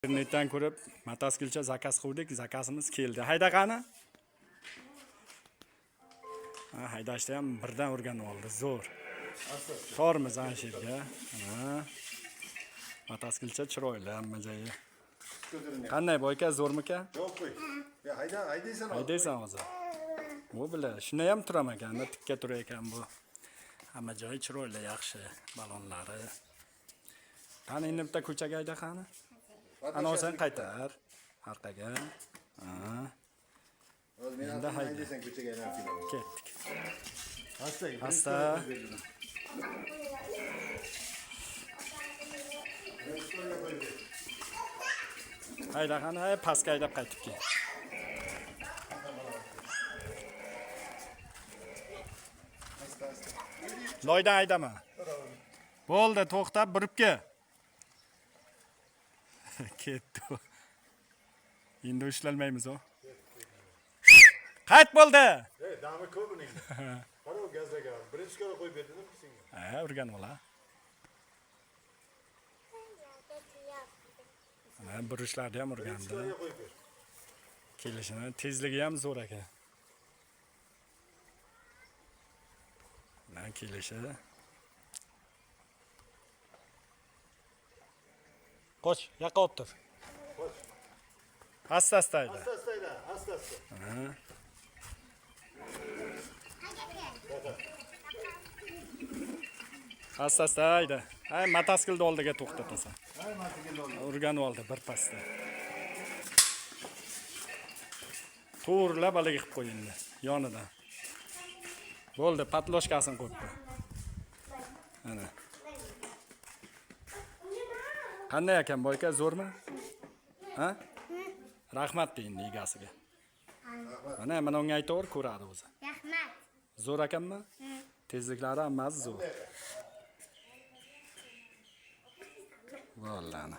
Internetdan ko'rib mototsiklcha zakaz qildik, zakazimiz keldi. Hayda qani? Ha, haydashni ham birdan o'rganib oldi, zo'r. Tormiz ana shu yerga. Ha. Mototsiklcha chiroyli hamma joyi. Qanday boyka, zo'rmika? Yo'q qo'y. Ya hayda, haydaysan hozir. Haydaysan hozir. Bu bila, shunda ham turam ekanda, tikka turar ekan bu. Hamma joyi chiroyli, yaxshi balonlari. Qani endi bitta ko'chaga hayda qani? Ana sen qaytar orqaga. Ha, Hozir men Endi arqamdan hayda. haydaysan ko'chaga aylanib kelaman. Ketdik. Asta. Asta. Hayda qani, hay pastga haydab qaytib kel. Asta, asta. Loydan haydama. Bo'ldi, to'xtab burib kel. Ketdi. U. Endi ushlolmaymiz u. Qayt bo'ldi. Ey, dami ko'p uning. Qara u gazlagan. Birinchi karra qo'yib berdim senga. Ha, o'rganib ol. Mana burishlarni ham Birinchi o'rgandi. karraga qo'yib ber. Kelishini tezligi ham zo'r ekan. Mana kelishi. Qoch, yoqqa olib tur. Qoch. Asta asta hayda. Asta asta hayda, asta asta. Asta asta hayda. Hay, mototsiklni oldiga to'xtatasan. Hay, mototsiklni oldi. O'rganib oldi bir pasda. To'g'rilab haligi qilib qo'y endi yonidan. Bo'ldi, patloshkasini qo'yib qo'y. Ana. Qanday ekan boyka, zo'rmi? Ha? Rahmat de endi egasiga. Mana mana unga aytaver, ko'radi o'zi. Rahmat. Zo'r ekanmi? Tezliklari hammasi zo'r. Bo'ldi ana.